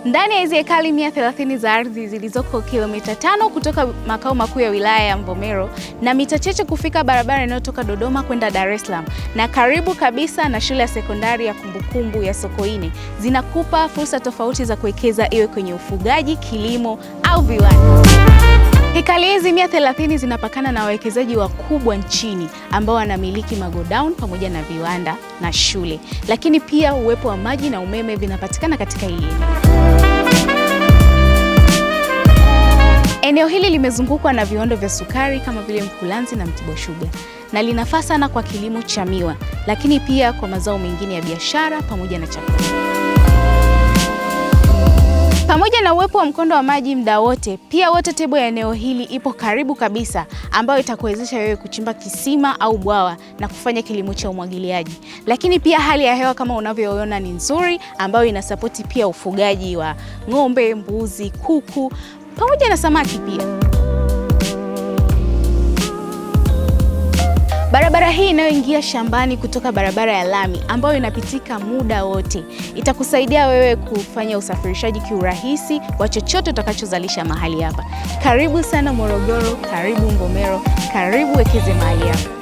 Ndani ya hizi ekari 130 za ardhi zilizoko kilomita 5 kutoka makao makuu ya wilaya ya Mvomero na mita chache kufika barabara inayotoka Dodoma kwenda Dar es Salaam na karibu kabisa na shule ya sekondari ya kumbukumbu ya Sokoine, zinakupa fursa tofauti za kuwekeza, iwe kwenye ufugaji, kilimo au viwanda. Hekari hizi 130 zinapakana na wawekezaji wakubwa nchini ambao wanamiliki magodown pamoja na viwanda na shule, lakini pia uwepo wa maji na umeme vinapatikana katika hili eneo. Eneo hili limezungukwa na viwanda vya sukari kama vile Mkulanzi na Mtibwa Sugar na linafaa sana kwa kilimo cha miwa, lakini pia kwa mazao mengine ya biashara pamoja na chakula. Pamoja na uwepo wa mkondo wa maji muda wote, pia water table ya eneo hili ipo karibu kabisa, ambayo itakuwezesha wewe kuchimba kisima au bwawa na kufanya kilimo cha umwagiliaji. Lakini pia hali ya hewa kama unavyoona ni nzuri, ambayo inasapoti pia ufugaji wa ng'ombe, mbuzi, kuku pamoja na samaki pia. Barabara hii inayoingia shambani kutoka barabara ya lami ambayo inapitika muda wote itakusaidia wewe kufanya usafirishaji kiurahisi wa chochote utakachozalisha mahali hapa. Karibu sana Morogoro, karibu Mvomero, karibu wekeze mahali hapa.